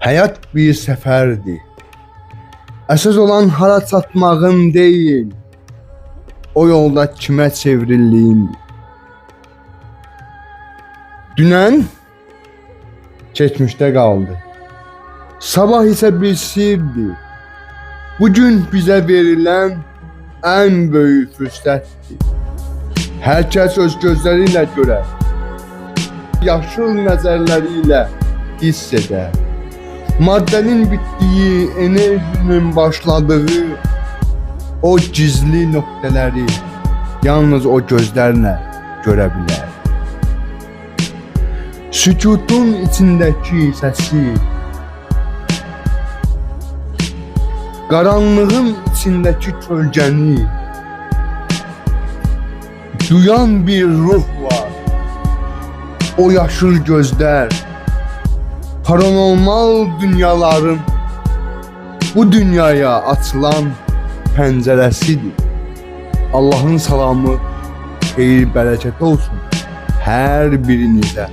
Həyat bir səfərdir. Əsas olan hara çatmağın deyil, o yolda kimə çevrildiyindir. Dünən keçmişdə qaldı. Sabah isə bir sirdir. Bugün bizə verilən ən böyük fürsətdir. Hər kəs öz gözləri ilə görər. Yaşıl nəzərləri ilə hiss edər. Maddənin bitdiyi, enerjinin başladığı o gizli nöqtələri yalnız o gözlərlə görə bilər. Sükutun içindəki səsi, qaranlığın içindəki kölgəni duyan bir ruh var. O yaşıl gözlər, paranormal dünyaların bu dünyaya açılan pəncərəsidir. Allahın salamı, xeyir, bərəkəti olsun hər birinizə.